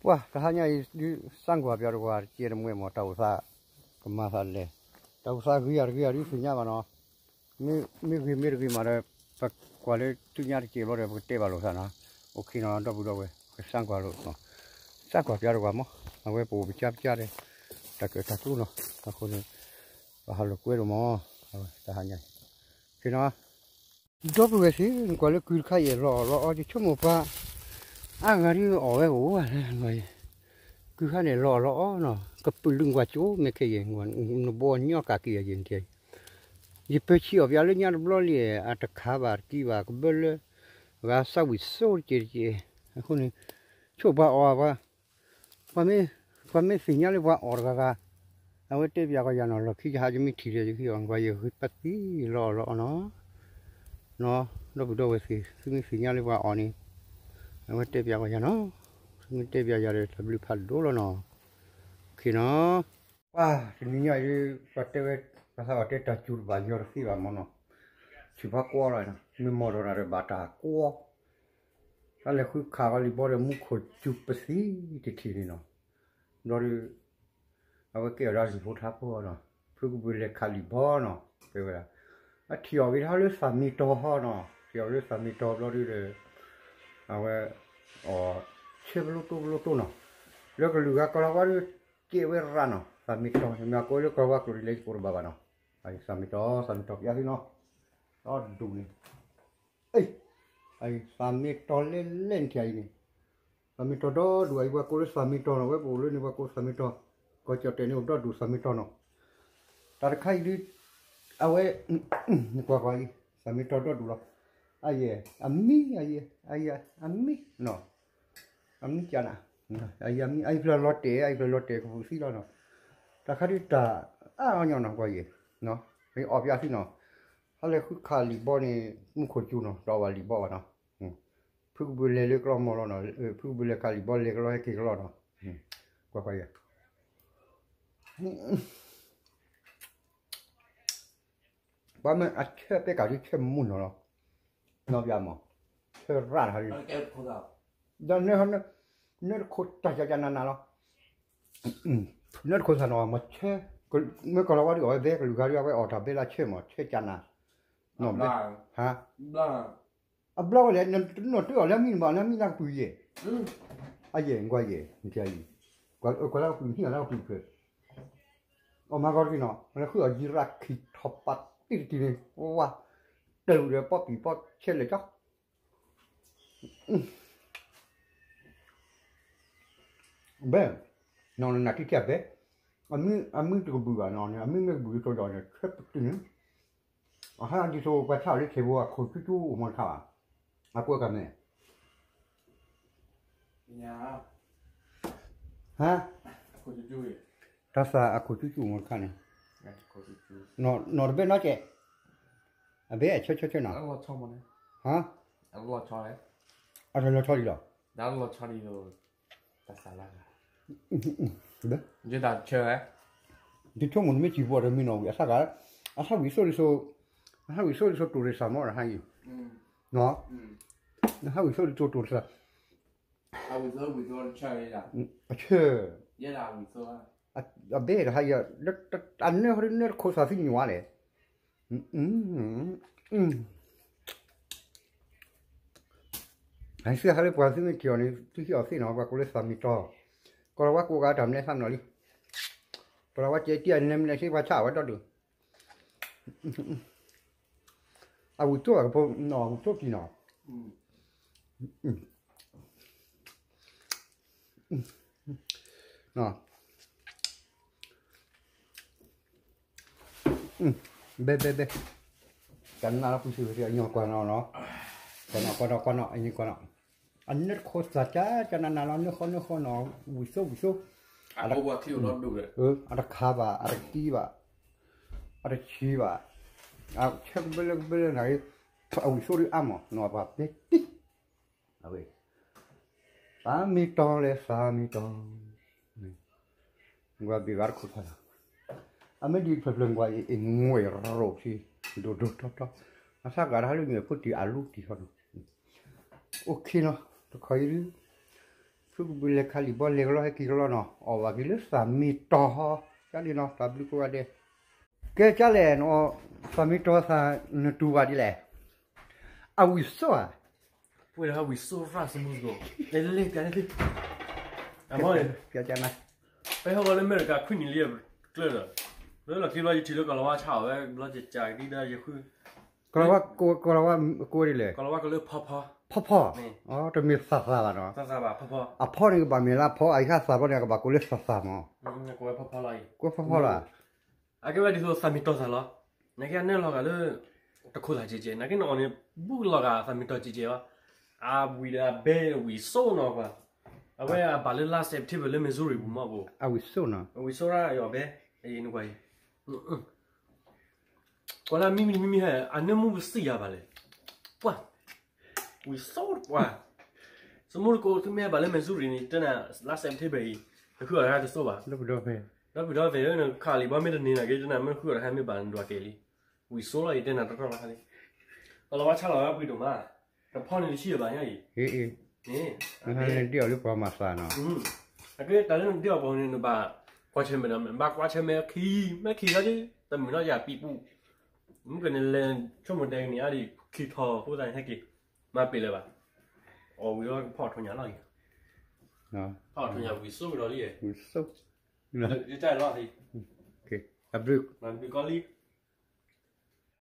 ပှၤတဟါညါအံၤဒုး စၣ်ကွၢ်ပၠးတကွၢ်တကဲတမှဲမး တၢ်အိၣ်သး ကမၤသးလဲၣ်, တၢ်အိၣ်သးဂ့ၤယၤတဂ့ၤယၤဒုးသ့ၣ်ညါဘၣ်နီၤ, မ့ၢ်ဂ့ၤမ့ၢ်တဂ့ၤမးဒီး ပကွၢ်လၢသုညါတကဲဘျီဒီး ပကတဲဘၣ်လိာ်သးနီၤ, အိၣ်ခ့နီၤ ဒီပုၢ်ဒီဝဲၢ် ကစၣ်ကွၢ်လိာ် စၣ်ကွၢ်ပၠးတကွၢ်မး, အဝဲပအိၣ်ပကၠါပကၠါဒီး တၢ်ကၢၣ်တၢ်ကျူနီၤ, အဃိန့ၣ် ပဟးလိာ်ကွဲဒိၣ်မး, တဟါညါ ခ့နီၤ ဒီပုၢ်ဝဲၢ်သ့ၣ် နကွၢ်လၢကုတခါအံၤ လီၤအီၣ်လီၤအီ ယဆိကမိၣ်ပှၤ အါဂၤဒုးအီၣ်ဝဲအိၣ်ဝဲလၢ ကုခါန့ၣ် လီၤအီၣ်လီၤအီနီၤ, ကပုာ်လုၢ်ကွၢ်ကၠိမဲာ်ခဲအံၤ နဘီညီကးက့ၤအယံၤနထံၣ်, ယပၢဆံးအီၣ်ပၠးလၢညါတဘျီလံ, အတခါဘၣ်တကံဘၣ် ကဘၢလၢ ဂၤစၢ်ဝံၤစိတက့ၢ်တက့ၢ်, အဃိန့ၣ် ဆိပှၤအီၣ် ပှၤမ့ၢ်သ့ၣ်ညါလၢပှၤအီၣ်တဂၤဂၤ, အဝဲတဲပၠးကီးယၤနီၤ, လီၢ်ခံယဟးယမ့ၢ်ထံၣ်ဒီး ယကဟ့ၣ်အီၣ်ကွၢ် ယဂ့ၤပသံလီၤအီၣ်လီၤအီနီၤ, နီၤ ဒီပုၢ်ဒီဝဲၢ်သ့ၣ် သုမ့ၢ်သ့ၣ်ညါလၢပှၤအီၣ်န့ၣ် အဝဲတဲပၠးကီးယၤနီၤ, သုမ့ၢ်တဲပၠးယၤဒီး တၢ်ဘျုးဖးဒိၣ်လီၤနီၤ, ခ့နီၤ, ပှၤတနံၤညါအံၤ ပှၤတဲဝဲ ပှၤသးအီၣ်တဲတၢ်စူၤတဘၣ်ညီတသ့ဘၣ်မးနီၤ, ဆံးဖးကွီလီၤ, မ့ၢ်မီၢ်ဒီးနၤဒီးဘၣ်တၢ်ကွီ တၢ်လဲၤဃုခးကီးလံာ်ဘီဒီး မူခိၣ်စူၤပသံတထံၣ်န့ၣ်နီၤ, ဘျီဒီး အဝဲကဲအီၤဒီးလံာ်ဖိထါဖိနီၤ, ဖုကဘုးလဲၤခးလံာ်ဘီနီၤ, တဲဝဲဒၣ် အထံၣ်အီၣ်က့ၤထီၣ်လၢသးမံတီၤဟီနီၤ, ထံၣ်အီၣ်လၢသးမံတီၤဘျီဒီး အဝဲ အီၣ် ဆၢပလိတိၢ်ပလိတိၢ်နီၤ, လၢကလုာ်ဂၤကီၢ်လီၤဝါဒီး ကဲဝဲရၣ်နီၤ, သးမံတီၤ မ့ၢ်အကိးလၢကီၢ်လီၤဝါကျိာ်ဒ်လဲၣ် ယကိးတဘၣ်ဘၣ်နီၤ, သးမံတီၤ သးမံတီၤပၠးသ့နီၤ, ဒီဒူၣ်န့ၣ် သးမ့ၢ်တီလဲလဲန့ၣ်ထံၣ်အံၤန့ၣ်, သးမ့ၢ်တီဒီဒူၣ်အံၤ ပှၤကိးလၢသးမ့ၢ်တီနီၤ, ဝဲပအိၣ်လၢန့ၣ် ပှၤကိးသးမ့ၢ်တီ, ကီၢ်ကၠီၣ်တဲာ်န့ၣ်အိၣ်ဒီဒူၣ်သးမ့ၢ်တီနီၤ, တၢ်တခါအံၤဒုး အဝဲ နကွၢ်ကွၢ်အံၤ သးမ့ၢ်တီဒီဒူၣ်လီၤ, အယဲၢ် အမံ အယဲၢ် အယဲၢ် အမံနီၤ, အမံကနး, အယံၤအမံ အအံၤဖျၢၣ်လီၤတဲာ် အအံၤဖျၢၣ်လီၤတဲာ်ကပူၤသံလီၤနီၤ, တၢ်ခါဒုးတၢ်အါအီၤညီနီၤ ကွၢ်ယဲၢ်, အီၣ်ပၠးသံနီၤ, ဟဲလဲၤဃုခးလံာ်ဘီန့ၣ် မူခိၣ်စူၤနီၤ တအီၣ်ဘၣ်လံာ်ဘီဘၣ်နီၤ, ဖုကဘုးလဲၤလၢကလီမီၢ်လီၤနီၤ, ဖုကဘုးလဲၤခးလံာ်ဘီလဲၤကလီဟဲက့ၤကလီနီၤ, ကွၢ်ကွၢ်ယဲၢ် ပှၤမ့ၢ်အဆၢပဲကၤဒုးဆၢမူနီၤလီၤ, နီၢ်ပၠးမး, ဆၢရၣ်တခါဒုး, ဒီး နၢတခိၣ်တၢ်ကကနးနးလီၤ, နၢတခိၣ်သးနီၤ မ့ၢ်ဆၢ, မ့ၢ်ကီၢ်လီၤဝါဒုးအီၣ်ဝဲဘဲ ကလုာ်ဂၤဒုးအဝဲအီၣ်တၢ်ဘဲလၢဆၢမး ဆၢကနး, နီၢ်ဘဲ, ဟါ, အဘျီဝဲလဲၣ်, နနီၢ်တၢ်အီၣ်လၢမံဘၣ် လၢမံလၢကပုာ်ယဲၢ်, အယဲၢ် ကွၢ်ယဲၢ်, ကွၢ်လၢကပုာ်ဟံၣ်လၢကပုာ်ဖျၢၣ် အီၣ်မၤကီၢ်တက့ၢ်နီၤ လၢဃုအီၣ်ယံၤရၣ်ခံထီၣ်ပာ်တံၢ်တက့ၢ်န့ၣ် ပဝါ တၢ်လူၢ်ဒီးပီၣ်ပံၤပီၣ်ဆဲးလဲၣ်ကၠီ ဘဲ, နီၢ်နနၢ်တံၢ်တၢ်ဘဲ, အမံတကဘုၣ်ဘၣ်နီၤန့ၣ် အမံမ့ၢ်ကဘုၣ်ကၠီဒီးန့ၣ် ဆၢပတုာ်န့ၣ်, အဟဲဒ်သိးပှၤဆၣ်အီၤလၢဆဲးဖိအခိၣ်ကၠူကၠူအိၣ်မီတခါဘၣ်, အကွဲးကၤမဲာ် ဟါ, တၢ်သၣ်အခိၣ်ကၠူကၠူမီတခါန့ၣ်, နီၢ်တဘဲနီၢ်ကဲး, အဘဲအဆၢဆၢဆၢနီၤ, ဟါ, အတလီၤဆီလံလီၤ, ယဆိကမိၣ်နမ့ၢ်စံးပှၤတမံၤနီၤဝံၤ အသၣ်ဂၤ, အသၣ်ဝံၤသိၣ်ဒ်သိး, အသၣ်ဝံၤသိၣ်ဒ်သိးတိၢ်ရ့ၣ်သးမီၢ်ရဟါအံၤ, အသၣ်ဝံၤသိၣ်ဒ်သိးတိၢ်ရ့ၣ်သး, အဆၢ, အဘဲတဟါအံၤ, အနၢဟီဒ်နၢတခိၣ်သးသံညွၤလဲၣ် ဟဲစံးဟးလၢပှၤသုမ့ၢ်ထံၣ်အီၤန့ၣ် သုဟံးအီၤသ့ၣ်နီၤ ပှၤကိးလၢသးမံတီၤ, ကီၢ်လီၤဝါကိးဂၤတၢ်မနုၤသးမနီၤလံ, ကီၢ်လီၤဝါကဲတံၢ်အနၢမနုၤသ့ပှၤဆါအဝဲဒီဒူၣ်, အဝံၤသိၣ်အကဖိ, အဝံၤသိၣ်ကံနီၤ ဘဲဘဲဘဲ, ကနၣ်လီၤပူၤစံးဝဲအညီကွၢ်နီၤ, ကွၢ်နီၤကွၢ်နီၤကွၢ်နီၤ အညီကွၢ်နီၤ, အနၢတခိၣ်သးကၠၢ်ကၠၢ်နးနးလီၤ နၢဃီနၢဃီနီၤ ဝံၤသိၣ်ဝံၤသိၣ်, အတခါဘၣ် အတကံဘၣ်, အတဆံးဘၣ်, အဆၢကဘၢလၢကဘၢလၢနၤ, အဝံၤသိၣ်ဒုးအါမး နီၤပှၤပဲတံၢ် အဝဲ, သးမံတီၤလဲၣ် သးမံတီၤ, ကွၢ်ဘ့ၣ်ဂၤတခိၣ်ဖးလီၤ, အမ့ၢ်ဒ်ဖျၢၣ်ဖျၢၣ်ကွၢ်အံၤ အံၤငွဲၢ်ရိၣ်ထံ ဒိၣ်ဒိၣ်ထီထီ, အသၣ်ဂၤတဟါလၢမ့ၢ်အဖိတံၢ်အလူတံၢ်ဟီနီၤ, အိၣ်ခ့နီၤ, တခီအံၤဒုး, ဖ သုကဘုးလဲၤခးလံာ်ဘီလဲၤကလီဟဲက့ၤကလီနီၤ, အီၣ်ဘၣ်က့ၤလၢသးမ့ၢ်တီၤဟီ, ကၠီလံနီၤ တၢ်ဘျုးကိးဂၤဒဲး, ကဲကၠီလဲၣ်နီၤ, သးမ့ၢ်တီၤသးနတူၢ်ဘၣ်ဒ်လဲၣ်, အဝံၣ်စိၣ်ဧါ, ဝံၣ်စိၣ်ရၣ်စမူစကိး, လဲၤလဲၤလဲၤ ပျဲနၤ, ပဟဲဃီလၢအမဲရကၤခွံနံၣ်လံ, ကျၢၢ်ဒီး, လၢလီၢ်ခံဘျီယထံၣ်လၢကီၢ်လီၤဝါဆါအီၣ်ဝဲဘျီယကးဒ်ဒီးယဃု, ကီၢ်လီၤဝါကိးဒ်လဲၣ်, ကီၢ်လီၤဝါကလၢဖီဖီ, ဖီဖီ, တမ့ၢ်သးသးဘၣ်နီၤ, အဖီန့ၣ်ကဘၣ်မ့ၢ်လၢအဖီ အယခါသးဘျီန့ၣ် အကဘၣ်ကိးလၢသးသးမး, ကိးဖီဖီလီၤ, အကဲဝဲဒ်သိးသးမ့ၢ်တီၤသးလီၤ, နကဲအနၢၣ်လီၤဂာ်လၢ တခိၣ်သးကဲးကဲး နကဲနအီၣ်န့ၣ် ဘူၣ်လီၤဂာ်သးမ့ၢ်တီၤကဲးကဲးလီၤ, အဝံၣ်ဒီးအဘဲဝံၣ်စိၣ်နီၤကွၢ်, အဝဲအဘၣ်လၢလါ September လၢ Missouri ပူၤမးဘိ, အဝံၣ်စိၣ်နီၤ, အဝံၣ်စိၣ်ရၣ်အီၣ်ဘဲ, အံၤနကွၢ်အံၤ ကွၢ်လၢမံမံမံမံဟဲ အနၢမူပစံၣ်ယၤဘၣ်လဲၣ်, ပှၤ, ဝံၣ်စိၣ်ပှၤ, စမူတကိး သုမ့ၢ်ဘၣ်လၢ Missouri န့ၣ် တဲနၤ လါ September အံၤ တဃုအီၣ်တခါတစိၣ်ဘၣ်, ဒီပုၢ်ဒီဝဲၢ် ဒီပုၢ်ဒီဝဲၢ် နခးလံာ်ဘီမ့ၢ်တန့ၢ်နၤက့ၤ တဲနၤ မ့ၢ်ဃုအီၣ်တခါမ့ၢ်ဘၣ်နဒွးကဲလံ, ဝံၣ်စိၣ်လီၤ ယတဲနၤတီတီလီၤခါလံ, ကီၢ်လီၤဝါဆါလီၤဝဲပှ့ၤဒိၣ်မး, တဖီန့ၣ်တဆံဘၣ်ညါအံၤ, အ့ၣ်, နဒ့အီၤလၢပှၤမၤသးနီၤ, အကဲတၢ်လၢနဒ့အီၤပှၤန့ၣ် နဘၣ်ကွၢ်ဆၢၣ်မဲာ်ဒီး ဘၣ်ကွၢ်ဆၢၣ်မဲာ်ခံ, မ့ၢ်ခံခါဒ် တမုာ်နီၢ်ယၤပံးပူၤ, မ့ၢ်ကန့ၣ်လဲၤဆိကမိၣ်တဲကန့ၢ်အါဒံး ခံထီၣ်အဃိသတးန့ၣ် ဟဲက့ၤ, မၤပ့ၤလၢၤဘၣ်, အီၣ်ဝံၤလီၤကဖီၣ်ထီၣ်ညၣ်လီၤအံၤ, ဖီၣ်ထီၣ်ညၣ်ဝံၣ်စိၣ်ကဒီးလံ, ယတၢ်လီၤ, ဘျုးကီလံ,